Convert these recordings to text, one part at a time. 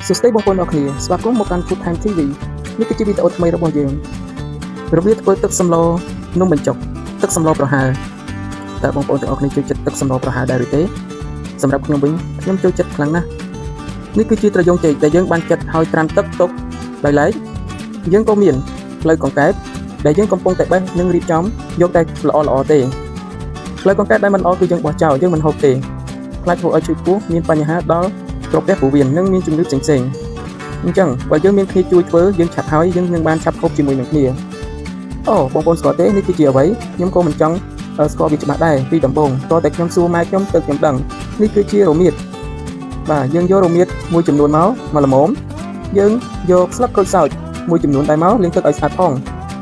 សួស្តីបងប្អូនអរគ្នាស្វាគមន៍មកកាន់ Food Time TV នេះគឺជាវីដេអូថ្មីរបស់យើងរបៀបធ្វើទឹកសម្លនំបញ្ចុកទឹកសម្លប្រហើរតើបងប្អូនទាំងអស់គ្នាចូលចិត្តទឹកសម្លប្រហើរដែរឬទេសម្រាប់ខ្ញុំវិញខ្ញុំចូលចិត្តខ្លាំងណាស់នេះគឺជាត្រយងចេកដែលយើងបានចិតហើយត្រាំទឹកទុកដោយឡែកយើងក៏មានផ្លូវកង្កែបដែលយើងកំពុងតែបេះនិងរៀបចំយកតែល្អល្អទេផ្លូវកង្កែបដែលមិនល្អគឺយើងបោះចោលយើងមិនហូបទេខ្លាចធ្វើឲ្យឈឺពោះមានបញ្ហាដល់ក្រពះពោះវៀននិងមានជំងឺផ្សេងៗ អញ្ចឹងបើយើងមានគ្នាជួយធ្វើយើងឆាប់ហើយយើងនឹងបានឆាប់ហូបជាមួយនឹងគ្នាអូបងប្អូនស្គាល់ទេនេះគឺជាអ្វីខ្ញុំក៏មិនចង់ស្គាល់វាច្បាស់ដែរពីដំបូងតោះតែខ្ញុំសួរម៉ែខ្ញុំទៅខ្ញុំដឹងនេះគឺជារមៀតបាទយើងយករមៀតមួយចំនួនមកមកល្មមយើងយកស្លឹកក្រូចសើចមួយចំនួនដែរមកលាងទឹកឲ្យស្អាតផ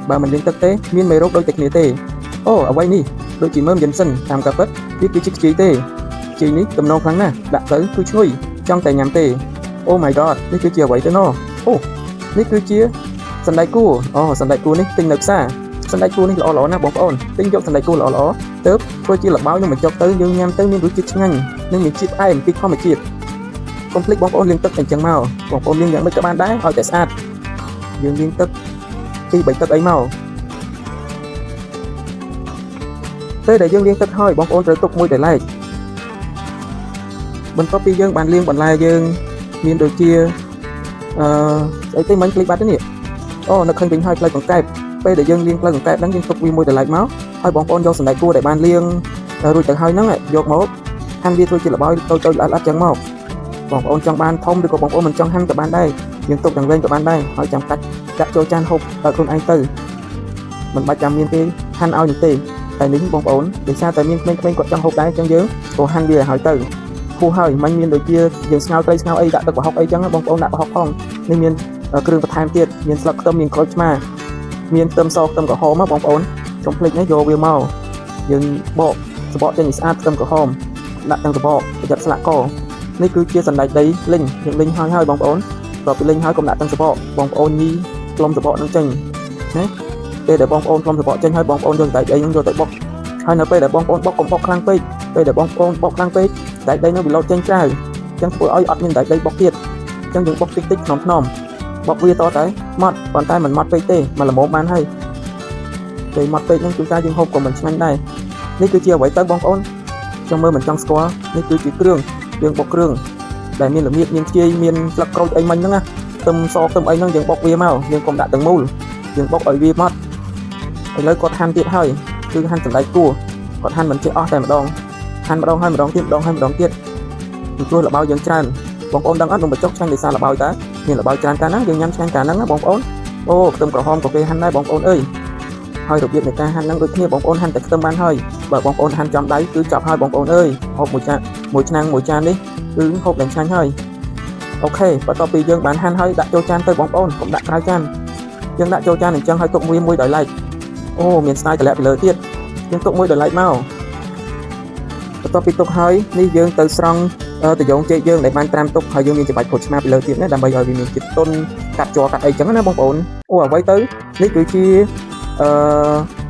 ងបើមិនលាងទឹកទេមានមេរោគដូចតែគ្នាទេអូអ្វីនេះដូចជាមើមយិនសិនតាមការពិតវាគឺជាខ្ជាយទេខ្ជាយនេះទំនងខ្លាំងណាស់ដាក់ទៅគឺឈ្ងុយចង់តែញ៉ាំទេ Oh my god នេះគឺជាអ្វីទៅណោះអូនេះគឺជាសណ្តែកគួរអូសណ្តែកគួរនេះទិញនៅផ្សារសណ្តែកគួរនេះល្អល្អណាស់បងប្អូនទិញយកសណ្តែកគួរល្អល្អទើបធ្វើជាល្បាយនំបញ្ចុកទៅយើងញ៉ាំទៅមានរសជាតិឆ្ងាញ់និងមានជាតិផ្អែមពីធម្មជាតិកុំភ្លេចបងប្អូនលាងទឹកអញ្ចឹងមកបងប្អូនលាងយ៉ាងម៉េចក៏បានដែរឲ្យតែស្អាតយើងលាងទឹកពីរបីទឹកអីមកពេលដែលយើងលាងទឹកហើយបងប្អូនត្រូវទុកមួយដោយឡែកបន្ទាប់ពីយើងបានលាងបន្លែយើងមានដូចជាអឺស្អីទេមិញភ្លេចបាត់ទេនេះអូនៅឃើញវិញហើយផ្លូវកង្កែបពេលដែលយើងលាងផ្លូវកង្កែបហ្នឹងយើងទុកវាមួយដោយឡែកមកហើយបងប្អូនយកសណ្តែកគួរដែលបានលាងរួចទៅហើយហ្នឹងយកមកហាន់វាធ្វើជាល្បាយតូចៗល្អិតៗចឹងមកបងប្អូនចង់បានធំឬក៏បងប្អូនមិនចង់ហាន់ក៏បានដែរយើងទុកទាំងវែងក៏បានដែរហើយចាំកាច់ដាក់ចូលចានហូបដល់ខ្លួនឯងទៅមិនបាច់ចាំមានទេហាន់ឲ្យនោះទេតែនេះបងប្អូនដោយសារតែមានក្មេងៗគាត់ចង់ហូបដែរអញ្ចឹងយើងក៏ហាន់វាឲ្យហើយទៅហួសហើយមិញមានដូចជាយើងស្ងោរត្រីស្ងោរអីដាក់ទឹកប្រហុកអីចឹងបងប្អូនដាក់ប្រហុកផងនេះមានគ្រឿងបន្ថែមទៀតមានស្លឹកខ្ទឹមមានក្រូចឆ្មាមានខ្ទឹមសខ្ទឹមក្រហមបងប្អូនកុំភ្លេចណាយកវាមកយើងបកសបកចេញឲ្យស្អាតខ្ទឹមក្រហមដាក់ទាំងសបកប្រយ័ត្នស្លាកកនេះគឺជាសណ្តែកដីលីងយើងលីងហើយហើយបងប្អូនតទៅពីលីងហើយកុំដាក់ទាំងសបកបងប្អូនញីផ្លុំសបកនឹងចេញណាពេលដែលបងប្អូនផ្លុំសបកចេញហើយបងប្អូនយកសណ្តែកដីនឹងយកទៅបុកហើយនៅពេលដែលបងប្អូនបុកកុំបុកខ្លាំងពេកពេលដែលបងប្អូនបុកខ្លាំងពេកសណ្តែកដីនឹងវាលោតចេញក្រៅអញ្ចឹងធ្វើឲ្យអត់មានសណ្តែកដីបុកទៀតអញ្ចឹងយើងបុកតិចតិចថ្នមថ្នមបុកវាតតែម៉ត់ប៉ុន្តែមិនម៉ត់ពេកទេមកល្មមបានហើយពេលម៉ត់ពេកហ្នឹងជួនកាលយើងហូបក៏មិនឆ្ងាញ់ដែរនេះគឺជាអ្វីទៅបងប្អូនខ្ញុំមើលមិនចង់ស្គាល់នេះគឺជាគ្រឿងយើងបុកគ្រឿងដែលមានល្មៀតមានខ្ជាយមានស្លឹកក្រូចអីមិញហ្នឹងណាខ្ទឹមសខ្ទឹមអីហ្នឹងយើងបុកវាមកយើងកុំដាក់ទាំងមូលយើងបុកឲ្យវាម៉ត់ឥឡូវគាត់ហាន់ទៀតហើយគឺហាន់សណ្តែកគួរគាត់ហាន់មិនចេះអស់តែម្ដងហាន់ម្ដងហើយម្ដងទៀតម្ដងហើយម្ដងទៀតពីព្រោះល្បោយយើងច្រើនបងប្អូនដឹងអត់នំបញ្ចុកឆ្ងាញ់ដោយសារល្បោយតើមានល្បោយច្រើនកាលណាយើងញ៉ាំឆ្ងាញ់កាលហ្នឹងណាបងប្អូនអូខ្ទឹមក្រហមក៏គេហាន់ដែរបងប្អូនអើយហើយរបៀបនៃការហាន់ហ្នឹងដូចគ្នាបងប្អូនហាន់តែខ្ទឹមបានហើយបើបងប្អូនហាន់ចំដៃគឺចប់ហើយបងប្អូនអើយហូបមួយចានមួយឆ្នាំងមួយចាននេះគឺហូបឡើងឆ្ងាញ់ហើយ OK បន្ទាប់ពីយើងបានហាន់ហើយដាក់ចូលចានទៅបងប្អូនកុំដាក់ក្រៅចានយើងដាក់ចូលចានអញ្ចឹងហើយទុកមួយមួយដោយឡែកអូមានស្នាយតម្លាក់ពីលើទៀតយើងទុកមួយដោយឡែកមកបន្ទាប់ពីទុកហើយនេះយើងទៅស្រង់ត្រយងចេកយើងដែលបានត្រាំទុកហើយយើងមានច្បាច់ក្រូចឆ្មាពីលើទៀតណាដើម្បីឲ្យវាមានជាតិទន់កាត់ជ័រកាត់អីចឹងណាបងប្អូនអូអ្វីទៅនេះគឺជាអឺ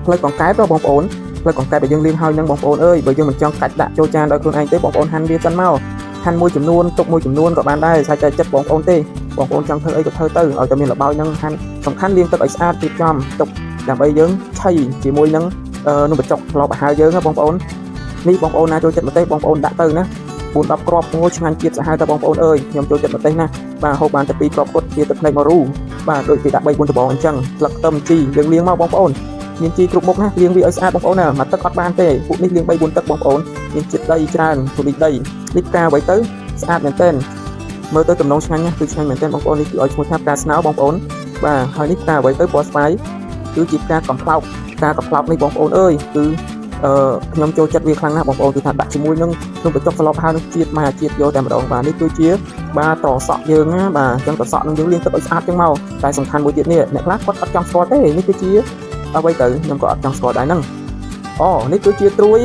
ផ្លូវកង្កែបបងប្អូនផ្លូវកង្កែបដែលយើងលាងហើយនឹងបងប្អូនអើយបើយើងមិនចង់កាច់ដាក់ចូលចានដោយខ្លួនឯងទេបងប្អូនហាន់វាសិនមកហាន់មួយចំនួនទុកមួយចំនួនក៏បានដែរស្រេចតែចិត្តបងប្អូនទេបងប្អូនចង់ធ្វើអីក៏ធ្វើទៅឲ្យតែមានល្បោយនឹងហាន់សំខាន់លាងទឹកឲ្យស្អាតរៀបចំទុកដើម្បីយើងឆីជាមួយនឹងនំបញ្ចុកធ្លាប់អាហារយើងណាបងប្អូននេះបងប្អូនណាចូលចិត្តម្ទេសបងប្អូនដាក់ទៅណា4 10គ្រាប់អូឆ្ងាញ់ជាតិសាហាវតើបងប្អូនអើយខ្ញុំចូលចិត្តម្ទេសណាបាទហូបបានតែ2គ្រាប់គត់ជាទឹកភ្នែកមករូបាទដូចគេដាក់3 4ដបងអញ្ចឹងស្លឹកខ្ទឹមជីយើងលាងមកបងប្អូនមានជីគ្រប់មុខណាលាងវាឲ្យស្អាតបងប្អូនណាមួយទឹកអត់បានទេពួកនេះលាង3 4ទឹកបងប្អូនមានជាតិដីច្រើនធូលីដីនេះផ្កាអ្វីទៅស្អាតមែនទែនមើលទៅទំនងឆ្ងាញ់ណាគឺឆ្ងាញ់មែនទែនបងប្អូននេះគឺឲ្យឈ្មោះថាផ្កាស្នោបងប្អូនបាទហើយនេះផ្កាអ្វីទៅពណ៌ស្វាយគឺជាផ្កាកំប្លោកផ្កាកំប្លោកនេះបងប្អូនអើយគឺអឺខ្ញុំចូលចិត្តវាខ្លាំងណាស់បងប្អូនគឺថាដាក់ជាមួយនឹងនំបញ្ចុកស្លហើយនឹងជាតិមកជាតិយកតែម្ដងបាទនេះគឺជាបាទត្រសក់យើងណាបាទអញ្ចឹងត្រសក់នឹងយើងលាងទឹកឲ្យស្អាតចឹងមកតែសំខាន់មួយទៀតនេះអ្នកខ្លះគាត់អត់ចង់ស្គាល់ទេនេះគឺជាអ្វីទៅខ្ញុំក៏អត់ចង់ស្គាល់ដែរហ្នឹងអូនេះគឺជាត្រួយ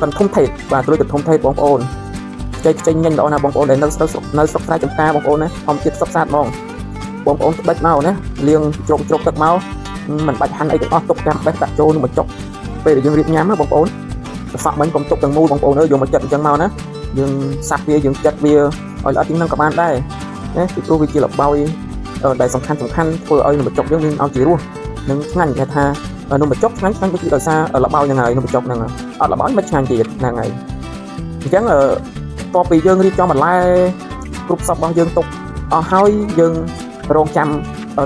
កន្ធំថេតបាទត្រួយកន្ធំថេតបងប្អូនខ្ចីខ្ចីញញល្អណាស់បងប្អូនដែលនៅស្រុកនៅស្រុកស្រែចម្ការបងប្អូនណាធម្មជាតិសុខស្អាតហ្មងបងប្អូនក្បិចមកណាលាងជ្រុកជ្រុកទឹកមកមិនបាច់ហាន់អីទាំងអស់ទុកចាំបេះដាក់ចូលនឹងបញ្ចុកពេលដែលយើងរៀបញ៉ាំណាបងប្អូនត្រសក់មិញកុំទុកទាំងមូលបងប្អូនអើយយកមកចិត្តអញ្ចឹងមកណាយើងសាប់វាយើងចិត្តវាឲ្យល្អិតជាងនឹងក៏បានដែរ ណាពីព្រោះវាជាល្បោយដែលសំខាន់សំខាន់ធ្វើឲ្យនំបញ្ចុកយើងមានឲ្យជារសនិងឆ្ងាញ់គេថានំបញ្ចុកឆ្ងាញ់ឆ្ងាញ់គឺដោយសារល្បោយហ្នឹងហើយនំបញ្ចុកហ្នឹងអត់ល្បោយមិនឆ្ងាញ់ទៀតហ្នឹងហើយអញ្ចឹងតទៅពីយើងរៀបចំបន្លែគ្រប់សពរបស់យើងទុកអស់ហើយយើងរងចាំ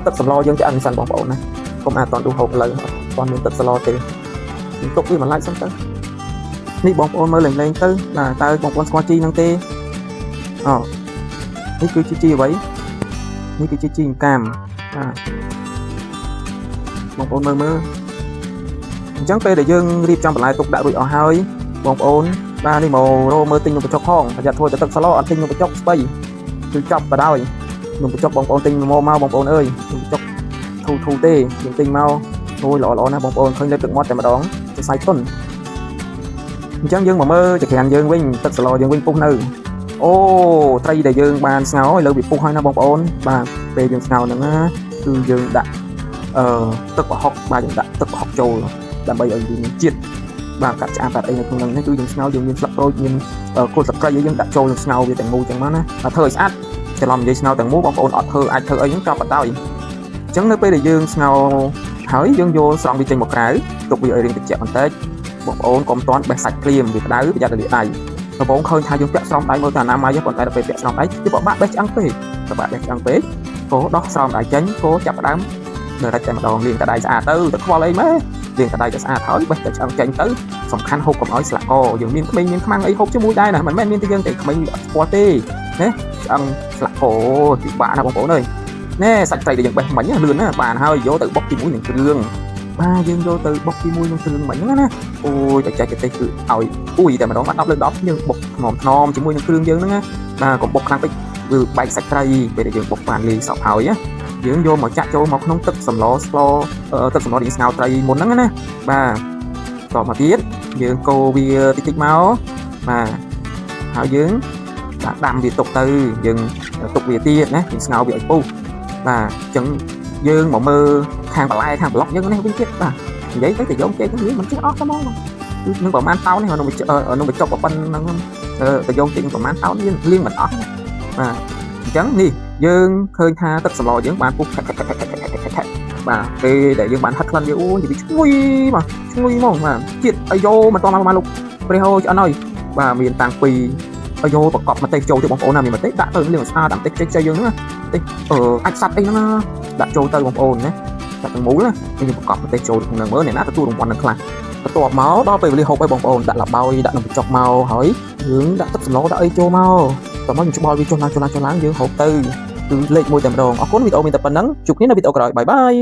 ទឹកសម្លយើងឆ្អិនសិនបងប្អូនណាកុំអាតន់ឌូហូបឥឡូវអត់ទាន់មានទឹកសម្លទេទុកវាបន្លែសិនទៅនេះបងប្អូនមើលលេងលេងទៅបាទតើបងប្អូនស្គាល់ជីហ្នឹងទេអូនេះគឺជាជីអ្វីនេះគឺជាជីកាមបាទបងប្អូនមើលមើលអញ្ចឹងពេលដែលយើងរៀបចំបន្លែទុកដាក់រួចអស់ហើយបងប្អូនបាទនេះមករកមើលទិញនំបញ្ចុកផងប្រយ័ត្នធ្វើតែទឹកស្លអត់ទិញនំបញ្ចុកស្បៃគឺចប់បដ ாய் នំបញ្ចុកបងប្អូនទិញមកមកបងប្អូនអើយនំបញ្ចុកធូធូទេយើងទិញមកអូយល្អល្អណាស់បងប្អូនឃើញលេបទឹកមាត់តែម្ដងសរសៃទុនអញ្ចឹងយើងមកមើលចក្រានយើងវិញទឹកស្លយើងវិញពុះនៅអូត្រីដែលយើងបានស្ងោរឥឡូវវាពុះហើយណាបងប្អូនបាទពេលយើងស្ងោរហ្នឹងណាគឺយើងដាក់អឺទឹកប្រហុកបាទយើងដាក់ទឹកប្រហុកចូលដើម្បីឲ្យវាមានជាតិបាទកាត់ឆ្អាបកាត់អីនៅក្នុងហ្នឹងគឺយើងស្ងោរយើងមានស្លឹកក្រូចមានគល់ស្លឹកគ្រៃយើងដាក់ចូលនឹងស្ងោរវាទាំងមូលចឹងមកណាបាទធ្វើឲ្យស្អាតច្រឡំនិយាយស្ងោរទាំងមូលបងប្អូនអត់ធ្វើអាចធ្វើអីហ្នឹងក៏បដ ாய் អញ្ចឹងនៅពេលដែលយើងស្ងោរហើយយើងយកស្រង់វាចេញមកក្រៅទុកវាឲ្យរាងត្រជាក់បន្តិចបងប្អូនកុំតន់បេះសាច់ភ្លាមវាក្តៅប្រយ័ត្នរលាកដៃដំបូងឃើញថាយើងពាក់ស្រោមដៃមើលទៅអនាម័យប៉ុន្តែដល់ពេលពាក់ស្រោមដៃវាពិបាកបេះឆ្អឹងពេកពិបាកបេះឆ្អឹងពេកក៏ដោះស្រោមដៃចេញក៏ចាប់ផ្ដើមនៅរ៉ាច់តែម្ដងលាងតែដៃស្អាតទៅទៅខ្វល់អីម៉េះលាងតែដៃទៅស្អាតហើយបេះតែឆ្អឹងចេញទៅសំខាន់ហូបកុំឲ្យស្លាក់កយើងមានក្មេងមានខ្មាំងអីហូបជាមួយដែរណាមិនមែនមានតែយើងទេក្មេងវាអត់ស្គាល់ទេណាឆ្អឹងស្លាក់កពិបាកណាស់បងប្អូនអើយណែសាច់ត្រីដែលយើងបេះមិញលឿនណាបានហើយយកទៅបុកជាមួយនឹងគ្រឿងបាទយើងយកទៅបុកជាមួយនឹងគ្រឿងមិញហ្នឹងណាអូយតែចែកទេសគឺឲ្យអ៊ុយតែម្ដងបាន10លើ10យើងបុកថ្នមថ្នមជាមួយនឹងគ្រឿងយើងហ្នឹងណាបាទកុំបុកខ្លាំងពេកគឺបែកសាច់ត្រីពេលដែលយើងបុកបានលាយសពហើយណាយើងយកមកចាក់ចូលមកក្នុងទឹកសម្លស្លទឹកសម្លដែលស្ងោរត្រីមុនហ្នឹងណាបាទតមកទៀតយើងកូរវាតិចតិចមកបាទហើយយើងបាទដាំវាទុកទៅយើងទុកវាទៀតណាយើងស្ងោរវាឲ្យពុះបាទអញ្ចឹងយើងមកមើលខាងបន្លែខាងប្លុកយើងនេះវិញទៀតបាទនិយាយទៅតែយកចេកហ្នឹងមិនចេះអស់តែហ្មងគឺនឹងប្រហែលតោននេះនំនំបញ្ចុកប៉ុណ្ណឹងតែយកចេកប្រហែលតោនយើងលាងមិនអស់បាទអញ្ចឹងនេះយើងឃើញថាទឹកសម្លយើងបានពុះថែថែថែថែថែថែថែបាទពេលដែលយើងបានហិតក្លិនវាអូយវាឈ្ងុយបាទឈ្ងុយហ្មងបាទជាតិអាយ៉ូមិនតមកមកលោកព្រះហូឆ្អិនហើយបាទមានតាំងពីអាយ៉ូប្រកបម្ទេសចូលទៅបងប្អូនណាមានម្ទេសដាក់ទៅលាងស្អាតដាក់ម្ទេសខ្ចីៗយើងហ្នឹងម្ទេសអឺអាចសัตว์អីហ្នឹងណាដាក់ចូលទៅបងប្អូនណាដាក់ទាំងមូលណាយើងប្រកបម្ទេសចូលក្នុងហ្នឹងមើលអ្នកណាទទួលរង្វាន់នឹងខ្លះបន្ទាប់មកដល់ពេលវេលាហូបឲ្យបងប្អូនដាក់លបោយដាក់នំបញ្ចុកមកហើយយើងដាក់ទឹកសម្លដាក់អីចូលមកតោះមកយើងច្បល់វាចុះឡើងចុះឡើងចុះឡើងយើងហូបទៅគឺលេខ1តែម្ដងអរគុណវីដេអូមានតែប៉ុណ្្នឹងជួបគ្នានៅវីដេអូក្រោយ bye bye.